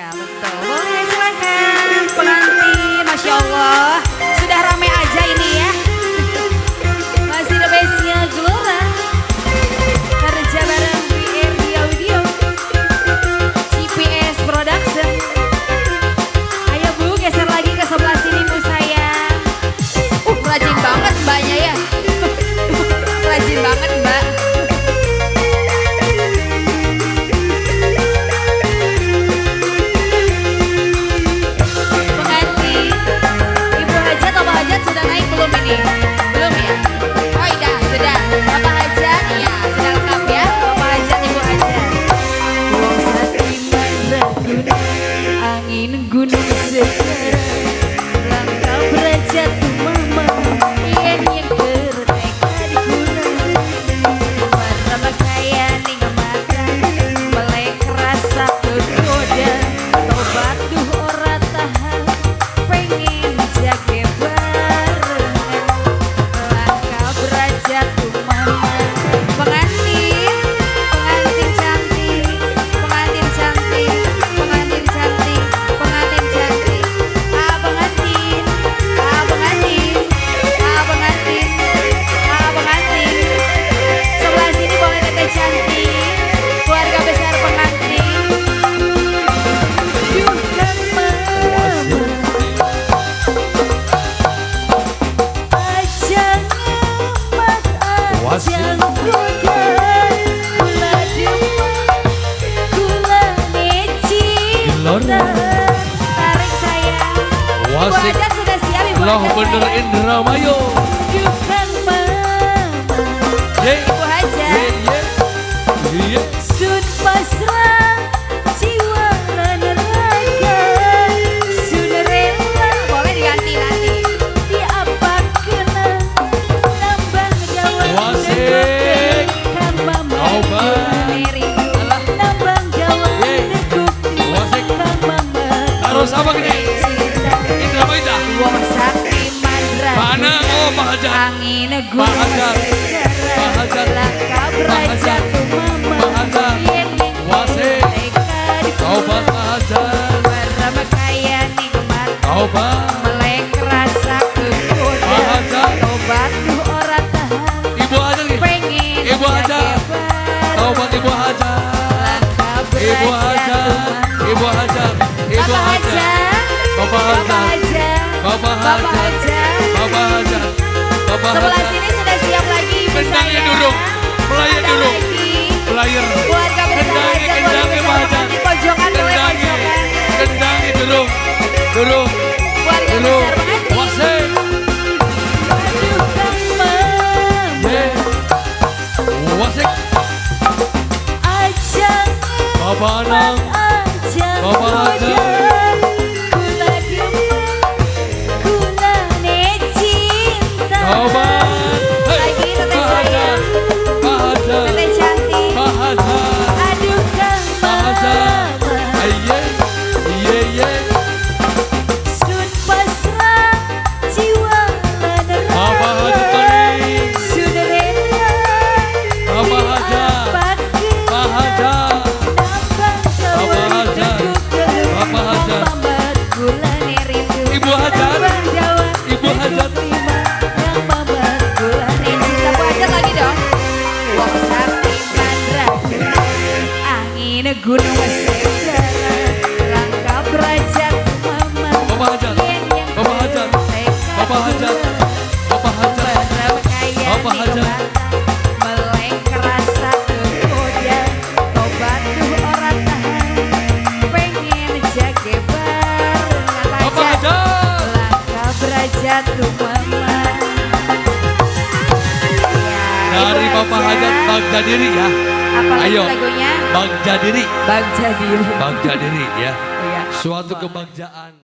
Iya betul. Boleh silakan pengantin, Masya Allah. Sudah rame aja ini ya. Masih the bestnya Gelora. Kerja bareng BRD Audio, CPS Production. Ayo Bu, geser lagi ke sebelah sini Bu sayang. Rajin banget mbaknya ya. Rajin banget mbak. Pengantin Ibu Hajat, Bapak Hajat sudah naik belum ini? Belum ya? Oh iya, sudah. Bapak Hajat, iya sudah lengkap ya. Bapak Hajat, Ibu Hajat. Wong sakti mandraguna, angin gunung segara, langkah berajat mama, yen yang kertekad guna. Marama kaya ning mata, melek rasa kegoda, tobat duh ora tahan, pengen jage barengan, langkah berajat mama. Pengantin, pengantin cantik, pengantin cantik, pengantin cantik, pengantin cantik, ah pengantin, ah pengantin, ah pengantin, ah pengantin. Sebelah sini boleh teteh cantik, keluarga besar pengantin. Duh Kang Mama, aja ngemat, aja nggoda, kula demen, kula cinta. Tarik sayang. Ibu Wasik. Hajat sudah siap, Ibu Loh Hajat bener sayang. Indramayu. Duh Kang Mama, Ye. Ibu Hajat. Ye ye. Ye. Sun pasrah jiwa lan raga, sun rela boleh diganti nanti diapa kena nambang dawa. Wasik. Kang Mama Taubat. Rindu nambang dawa Ye. tekuk Wasik. Kang Mama Harus apa gini? cinta. Indramayu dah. Wong sakti mandra Pak Anang, oh Pak Hajat. angin Pak gunung Hajat. segara, Pak Hajat. langkah Pak berajat Hajat. mama Pak Hajat. yen ning Wasik. tekad Taubat Pak Hajat. Marama kaya ning mata, Taubat. melek rasa kegoda, Pak Hajat. tobat duh ora tahan, Ibu Hajat nih. pengen Ibu Hajat. jage bareng. Taubat Ibu Hajat. Langkah Ibu berajat Hajat. mama. Ibu Hajat. Ibu Bapak Hajat. Hajat, Bapak Bapak Hajat. Hajat, Bapak Bapak Hajat. Hajat. Bapak Hajat. Bapak Sebelah Hajat. sini sudah siap lagi ibu Kendangnya saya. durung. Pelayan Ada durung. lagi. Pelayan. Keluarga besar Kendangnya, Hajat, keluarga kendangnya besar Pak Hajat. pengantin pojokan boleh Kendangnya. pojokan. Kendangnya durung. Durung. Keluarga Durung. besar pengantin. Wasik. Aduh Kang Mama, Ye. Wasik. aja Bapak Anang. aja Bapak Hajat. kula demen, kula cinta. Taubat. Hey. Lagi teteh Pak Hajat. sayang. Pak Hajat. Teteh cantik. Pak Hajat. Aduh Kang Pak Hajat. Mama, Ye. Ye ye. sun pasrah jiwa lan Bapak Hajat raga, Tony. sun rela Bapak Hajat. diapakeun. Pak Hajat. Nambang Bapak dawa Hajat. tekuk telu, Bapak Hajat. Kang Mamat kulane rindu. Ibu Hajat. Nambang dawa Ibu tekuk Hajat. lima, Kang Mamat kulane cinta. Bu Hajat lagi dong. Wong sakti mandraguna, angin gunung segara, langkah berajat mama, Bapak Hajat. yen yang Bapak Hajat. tekad Bapak Hajat. guna. Bapak Hajat. Marama kaya Bapak ning Hajat. mata, melek rasa kegoda, tobat duh ora tahan, pengen jage barengan. Bapak Hajat. Hajat. Langkah berajat mama. Ya, Dari Ibu Bapak Hajat Bagja Diri ya. Apa lagi Ayo. lagunya? Bagja Diri. Bagja Diri. Bagja Diri ya. Iya. Suatu kebagjaan.